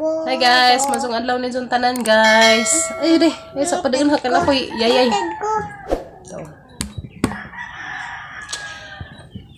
Hi guys, masong adlaw ni Jun tanan, guys. Ay di, ay sa padayon ha kana koy yayay. So.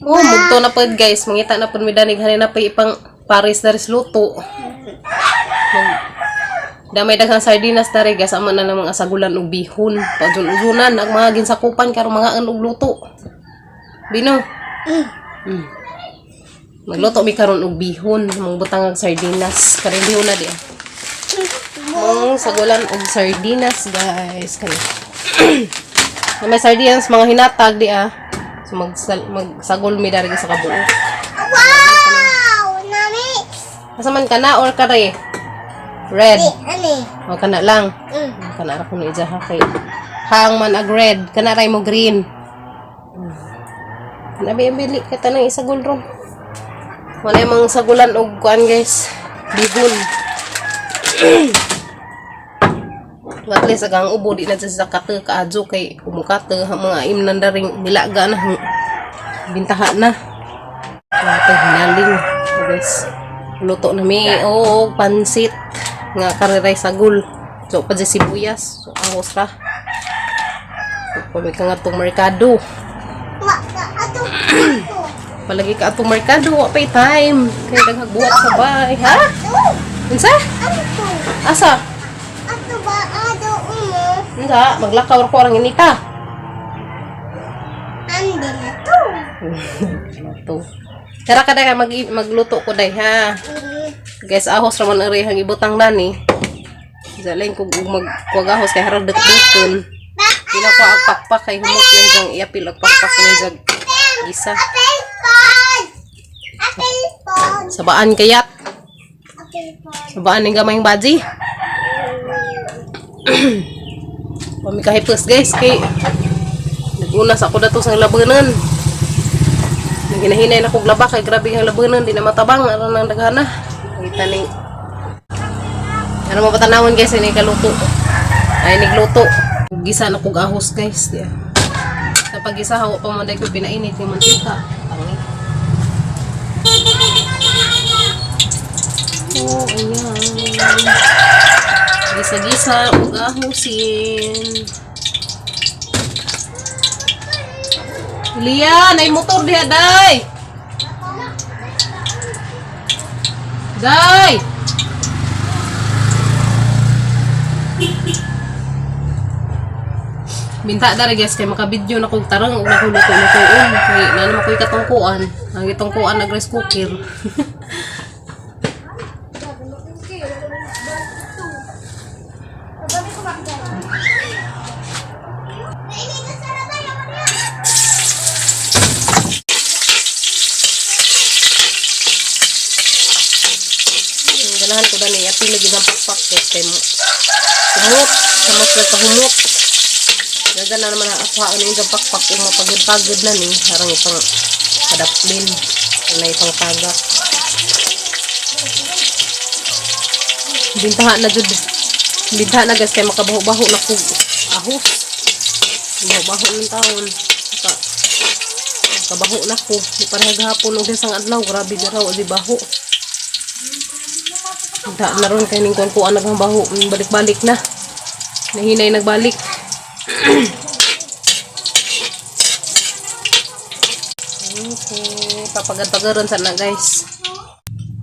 Oh, mugto na pod, guys, mangita na pod mi danig hanin na pa ipang Paris na ris luto. Damay daghang sardinas diri, guys, amo na lang mga sagulan og bihon. Paujun-ujunan ang mga ginsakupan karon mga og luto. Bino. Magluto mi karon og bihon, mong butang ang sardinas. Karon bihon na di. Ah. Mong sagulan og sardinas, guys. Kani. Na may sardinas mga hinatag di ah. So magsagol mi dari sa kabuok. Wow! Nami! Asa man kana or kare? Red. Ani? O kana lang. Kana ra kuno ija ha kay hang man ag red, kana ray mo green. Kana ba yung bili kay tanang isagol ron. Wala yung mga sagulan og kuan, guys. Bihon. At least ang ubo di na siya sa kate kaadyo kay umukate ha mga imnan daring nilaga na bintaha na. Ito hinaling guys. Luto na mi og pansit nga kariray sagol. So pa di sibuyas, so ahos ra. So, pamay ka nga tong merkado. Wa ka ato ato. Palagi ka atong merkado, wa pay time. Kay daghang buhat sa bay, ha? Ato. Unsa? Ato. Asa? Ato ba ato umo? Unsa? Maglakaw ra ko arang inita. Andi na to. To. Tara ka day magluto ko day ha. Guys, ahos ra man ari ang ibutang nani. Zalain ko ug magkuwag ahos kay harag dukdukon. Pila ko ang pakpak kay humot na hijang iapil ang pakpak na hijang gisa. Apple pod. Apple pod. Sabaan kayat. Apple pod. Sabaan ning gamayng baji. Pamikahipos, guys, kay nagunas ako dato sa labanan. Naginahinay na kog laba kay grabe ang labanan, di na matabang aron nang daghana. Kita ning ano mo patanawon, guys, ini kaluto. Ay nigluto. Gisa na kog ahos, guys. Yeah. Sa pagisa hawa pa man ko pinainit yung mantika. Tangi. Oh, ayan. Gisa-gisa ug ahusin. Lian, ay motor diha day. Day. Binta dara, guys, kay makabidyo na kog tarang ug nako luto-lutoon kay na naman ko'y katungkuan. Ang gitungkuan nag rice cooker. Ang ganahan ko dani apil lagi ang pakpak, guys, kay mo. Humot, sa mas nagkahumot. Gagana naman ang akuhaan yung pakpak kung mapagod-pagod na ni harang ipang kadaplin na ipang tagak. Bintaha na jud. Bintaha na, guys, kay makabaho-baho na kog ahos. Baho-baho ng taon. Makabaho na ko. Di pareha gahapon og isang adlaw, grabe garaw di baho. Bintaha na ron kay ning kuan-kuan nag baho, balik-balik na. Nahinay nagbalik. Okay, papagad-pagaran sana, guys.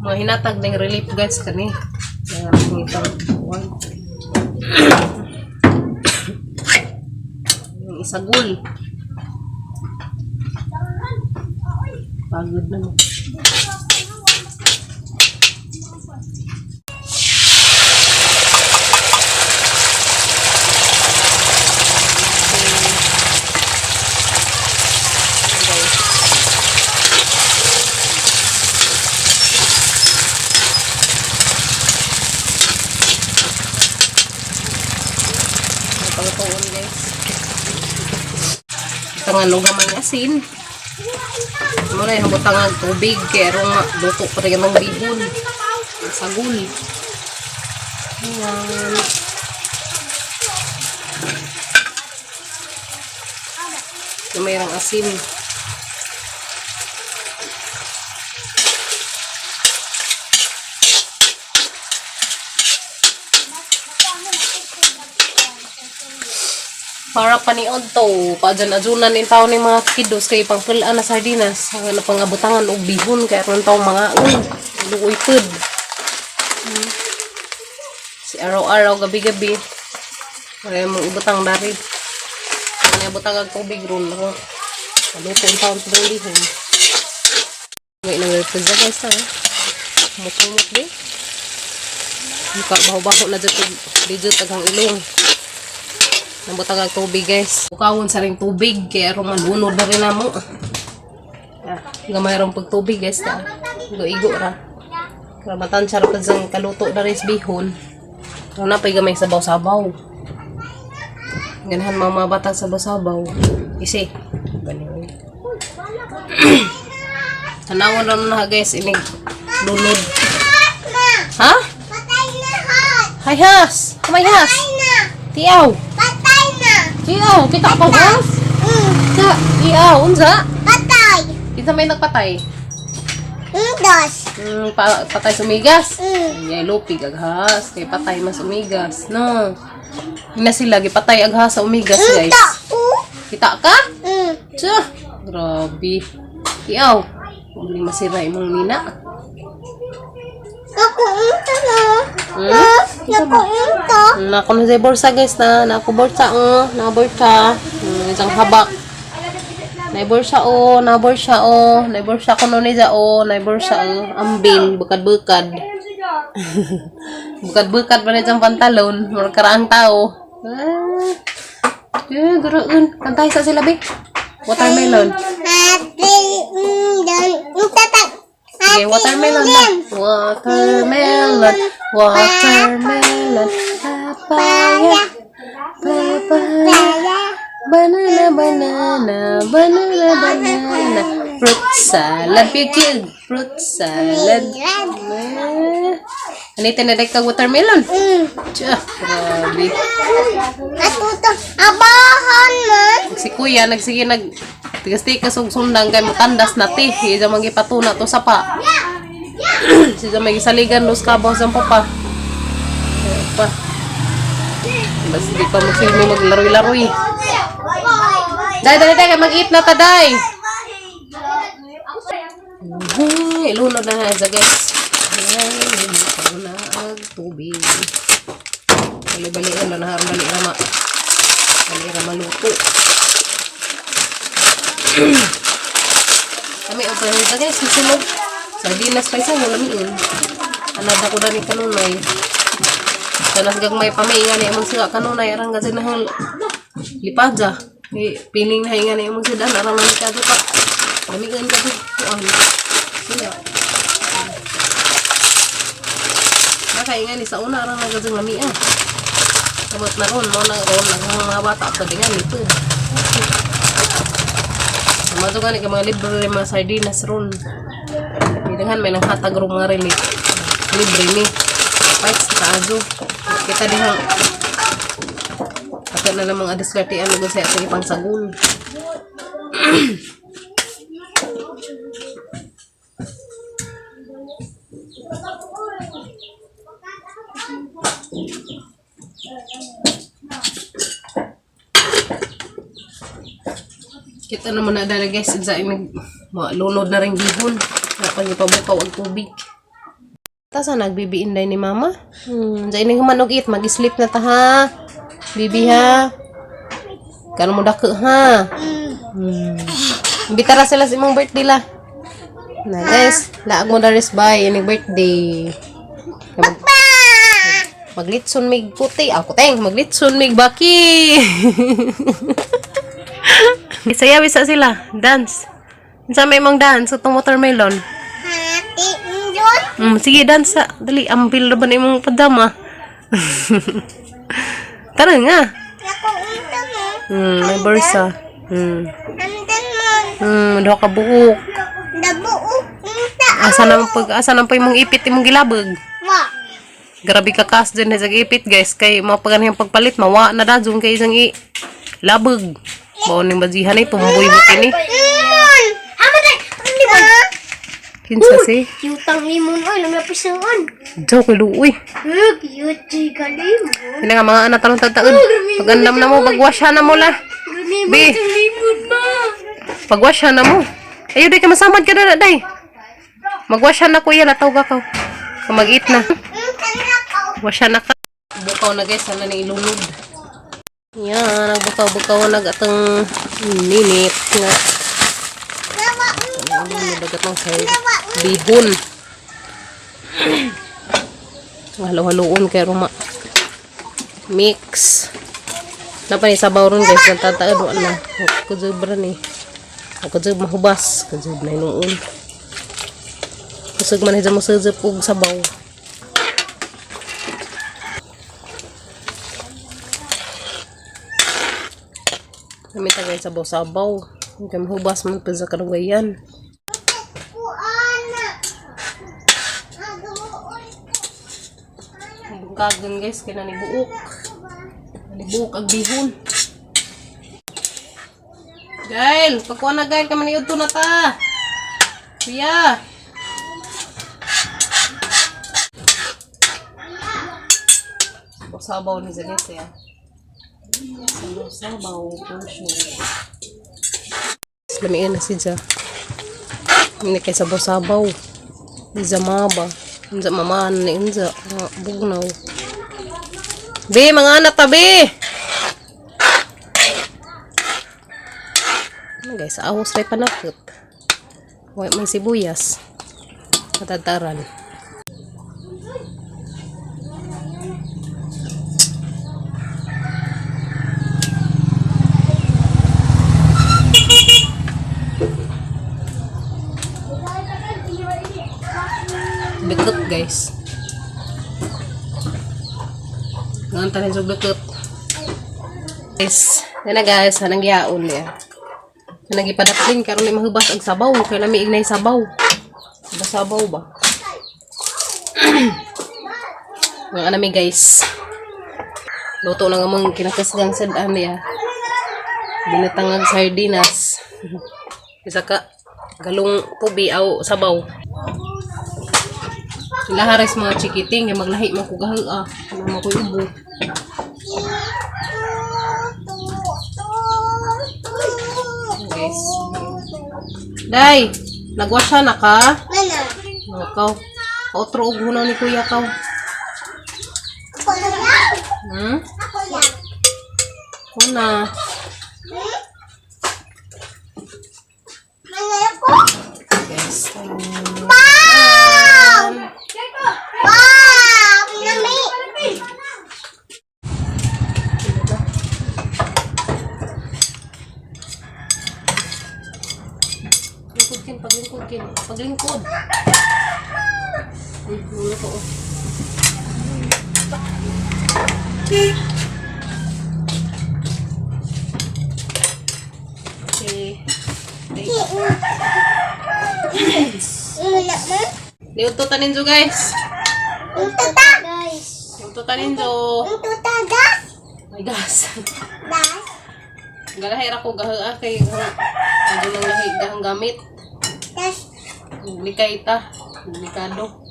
Mga hinatag ng relief, guys, kani. Ayan, itong kuwan. Yung isagol. Pagod na mo. Guys. May pangtuon, guys. Butangan og gamay asin. Mo na yung butangan tubig kay aron luto pa rin ang bihon. Ang sagol. Ayan. Gamay ang asin. Para paniod to, paadyan ajunan in taon ni mga kidos kay pangpulaan na sardinas, ang ano pangabutangan og bihon kay aron taong mga un, luoy pud. Si araw-araw, gabi-gabi. Wala mong ibutang dari. Wala butang ang tubig ron. Ako. Maluto ang taon sa bihon. Ngayon ang represent guys ha. Mukmuk di. Muka baho-baho na dyan. Dito tagang ilong. Nabutang ang tubig guys. Bukawon sa ring tubig. Kaya aron malunod na rin namo. Ah, gamay rong pagtubig guys ta. Igo-igo ra. Karamatan siya ra sang kaluto na rin sa bihon. Ano na pa'y gamay sabaw-sabaw. Ganahan mga mga bata sabaw-sabaw. Isi. Ganun. Tanawan na na guys. Inig lunod. Ha? Patay na hot! Hay has! Kamay has! Patay na! Tiaw! Patay na! Tiaw! Kita pa has? Sa! Tiaw! Unsa? Patay! Kinsa may nagpatay? Dos. Patay sumigas. Mm. Ay, lupig aghas. Kay patay mas umigas. No. Ina sila, gipatay aghas sa umigas, guys. Ta. U. Kita ka? Mm. Tsa! Grabe. Tiaw. Huwag masira imong nina. Nakuunta na. Hmm? Nakuunta. Nako na sa borsa guys na. Nako borsa oh. Nako borsa. Isang habak. Na borsa oh, na borsa oh, na borsa ko no niya oh, na borsa oh. Ambin, bukad-bukad. Bukad-bukad pa na diyang pantalon. Murag karaang tao. Ah. Eh, gurun. Kantay sa sila, be. Watermelon. Happy Indian. Tatag. Sige, watermelon na. Watermelon, watermelon, papaya, papaya, banana, banana, banana, banana, fruit salad, pigil, fruit salad. Ah. Ano yung tinadek kag watermelon? Tiya, grabe. Atuto. Abahan mo. Si kuya, nagsige nag tigas-tigas og sundang kay mutandas na ti. Iya manggipatuna to sa pa. Siya may gisaligan los kabaw sa papa. Kaya pa. Bas di pa magsilbi maglaroy-laroy. Day, day, day, kay mag-eat na ta, day. Ilunod na na siya, guys. Ay, ito na ang tubig. Bali-balian na na, bali ra ma. Bali ra maluto. Kami ang panahon guys, susunod. Sardinas pa isa, wala miin. Anada ko dani kanunay. Tanas gag may pamiingan ni among sila kanunay arang kasi nahal lipada. Eh, piling na hinga ni among sila arang nami kadto ka. Lamigan ka to. Kuan. Sila. Nakaingan ni sa una arang nagazang lamia. Kamot na ron, mo na ron lang ang mga bata pa dingan ito. Mato gani ka mga libre rin mga sardinas ron. Daghan may nanghatag ro mga relief. Libre ni. Pikes kaazo. Kita dihang Ato na lang mga diskarte ano sa atong ipang sagol. Kita naman na dala guys, sa imig lunod na rin bihon. Wala pang ipabukaw ang tubig. Ta sa nagbibiin day ni mama. Sa ining humanog it, mag-sleep na ta ha. Bibi ha. Kano mo dako ha. Imbitara sila sa imong birthday la. Na guys, laag mo daris bay ining birthday. Mag maglitson mig puti. Ako teng, maglitson mig baki. Isayaw isa sila. Dance. Unsa may imong dance atong watermelon? Happy Indian. Sige, dance sa. Dali, ambil na ba na imong padama? Tara nga. Nakuunta mo. May bursa. Andan mo. Duha ka buok. Dabuok. Unta. Asa na pag asa na pa imong ipit imong gilabog? Wa. Grabe ka kas din sa ipit guys kay mapaganhing pagpalit mawa na dazong kay isang i labog. Mao ning bajihan ay tumboy mo kini. Mon. Amo day. Kinsa si? Cute ang limon oy, lamlapisoon. Joke luoy. Eh, cute si ka limon. Sila nga mga anak tarong tagtaon. Pagandam na mo, pagwasya na mo la. Bi. Limon ba? Pagwasya na mo. Ayaw, day ka masamad ka na, day. Magwasya na kuya, lataw ka ka. Mag-eat na. Wasya na ka. Bukaw na guys, sana ni ilunod. Yan, nagbukaw-bukaw na atong ninit nga. Ilunod atong sa bihon. Halo-haloon kay ruma. Mix. Napa ni sabaw ron guys, ang tataad wala. Kujub ra ni. Kujub mahubas, kujub na inuon. Kusog man hidya mo sujub og sabaw. Kami tagay sabaw-sabaw. Kay mahubas man pa sa karugayan. Bungkagon guys, kay nanibuok. Nanibuok ang bihon. Gail, pagkuha na Gail, kami niudto na ta. Kuya. Sabaw ni Zanette ya. Sabaw, portion. Lamiin na si Ja. Hindi kay sabaw-sabaw. Iza maba. Inza mamaan ni inza. Mga bugnaw. Be, mga anak tabi! Ano guys, ahos ray panakot. Huwag may sibuyas. Matataran. Dukot guys. Ngayon tayo sa dukot. Guys, yan na guys, hanang yaon niya. Hanang ipadakling, karon ni mahubas ang sabaw. Kaya nami ignay sabaw. Ba sabaw ba? Mga anami guys. Luto na nga mong kinakasgang sad-an niya. Binatangag sardinas. Isa ka galong tubi aw sabaw. Ilahares mga chikiting, yung maglahi mga kugahi ah. Ano mga kuy ubo. Guys. Day, nagwasya na ka? Mana? Mga kaw. Kautro og hunaw ni kuya kaw. Ako lang. Hmm? Ako lang. Kuna. Hmm? Mana ako? Guys. Wow! Wow! Nami! Lingkod kin, paglingkod kin. Paglingkod. Ulo ko. Oh. Okay. Muna mo? Liuto tanin jo guys. Unto ta! Guys. Liuto tanin jo. Unto ta gas! My gas. Gas. Galahi ra ko gaha kay adto nang lahi gahang gamit. Gas. Likay ta. Likado.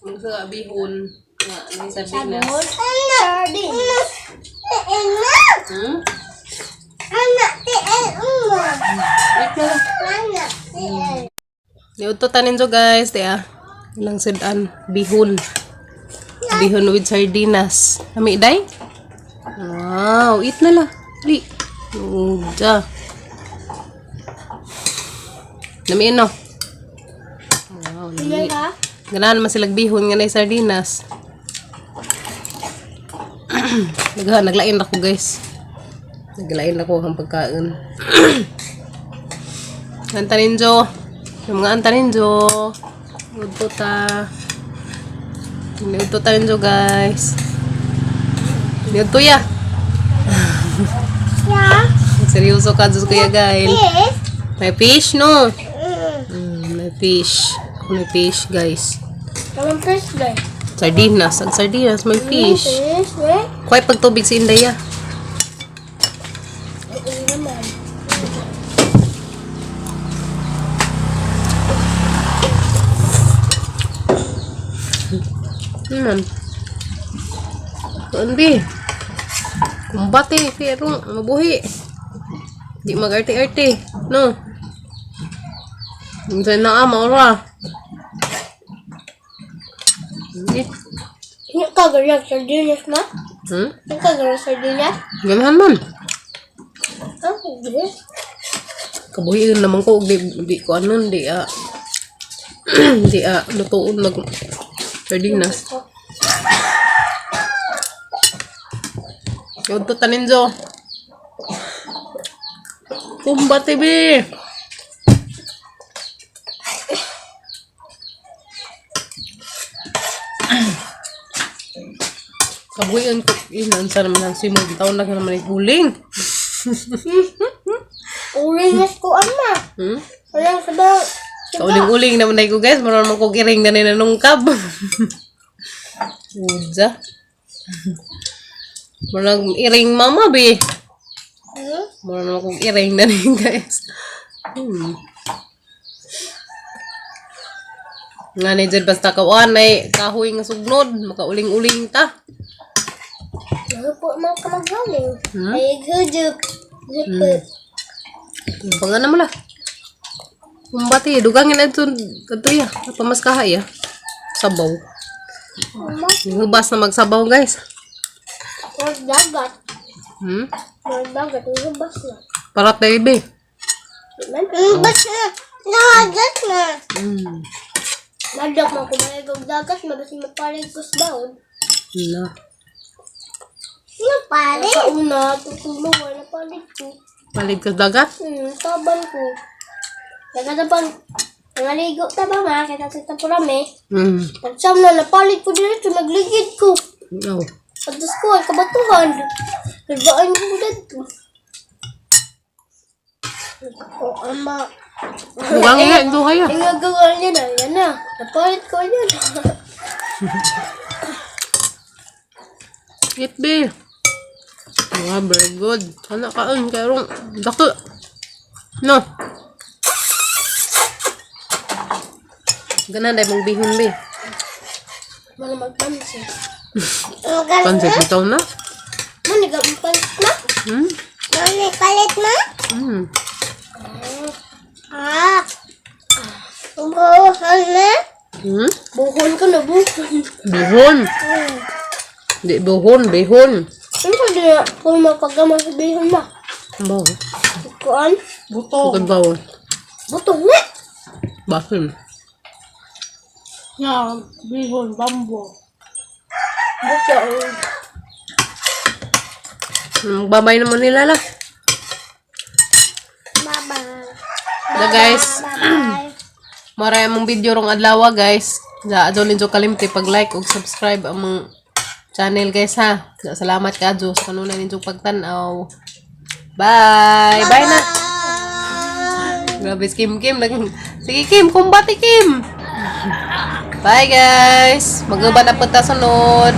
Mga bihon nga ni sardinas. Sardine. Ano? Hmm? Ano? Tiel umo. Wait na lang. Ano? Tiel. Niudto tanin jo guys, tiya. Ilang sudan bihon. Bihon with sardinas. Ami day? Wow, eat na la. Li. Uja. Nami no. Wow, nami. Ganahan man silag bihon nga nay sardinas. Nagha, naglain ako guys. Naglain ako ang pagkain. Anta ninjo. Yung mga anta ninjo. Udto ta. Udto ta ninjo guys. Udto ya. Ya. Seryoso ka Diyos kuya Gail. Yes. May fish no? Mm. May fish. May fish guys. Ang fish guys. Sardinas. Ang sardinas may fish. Fish, eh? Kuhay pagtubig si Inday ah. Oo naman. Kuan bi. Kumbate pero mabuhi. Di mag-arte-arte. No. Unsa na ah, maura. Hindi. Hindi ka ganyan sardinas ma? Hindi ka ganyan sardinas? Ganahan man. Ah, hindi. Kabuhiin naman ko og di, di ko anon di ah di ah lutuon mag sardinas. Yun to taninzo. Kumba TV. Kabuhian ko. Yun, unsa naman ang simod. Taon lang naman ay huling. Ulingas ko ama. Walang sabaw. Kauling-uling naman ay ko, guys. Maroon man ko kiring na ninanungkab. Udza. Maroon iring mama, be. Maroon naman kong iring na rin, guys. Nga ni dyan, basta kawan ay kahoy nga sugnod. Makauling-uling ta. Ano po mga kamagaling? Ay, gudup. Gudup. Panga naman lah. Kumbati, dugangin na ito. Ito ya. Pamaskaha ya. Sabaw. Ama, Hubas na magsabaw, guys. magdagat. Magdagat. Lubas na. Parat baby. Lubas na. Dagat na. Madak mo kumain og dagat, mabasin mapalig ko sa baon. Na. Napalig? Kauna, tutulungan, napalig ko. Palig ka sa dagat? Taban ko. Nagataban. Nangaligo ta ba ma? Kaya sa purame. Pagsam na, napalig ko dito, nagligid ko. Oh. At Diyos ko, ay kabatuhan. Nagbaan ko dito. O, ama. Dugang nga, ito kaya. Ang gagawa niya na, yan na. Napalit ko yan. Eat, be. Ah, very good. Sana kaon, karong dako. No. Ganan dai mong bihon, be. Mana magpansit. Pansit bitaw na. Mana magpansit na? Mana palit na? Ah. Buhon na? Buhon ka na, buhon. Bihon. Di buhon, bihon. Ano ka di na kung mapagama sa bihon na? Baw. Kuan? Buto. Baw. Butong na! Basin. Na, bihon, bambo. Butong. Babay naman nila lah. Bye-bye. Na guys. Bye-bye. Maray among video rong adlaw guys. Sa adto ninyo kalimti pag like ug subscribe among channel, guys, ha. Salamat kaadyo sa kanunay ninyong pagtan-aw. Bye. Bye na. Grabe si Kim Kim. Sige Kim, kumbati Kim. Bye guys. Mag-uban na po ta sunod.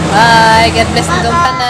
Bye. God bless ninyong tanan.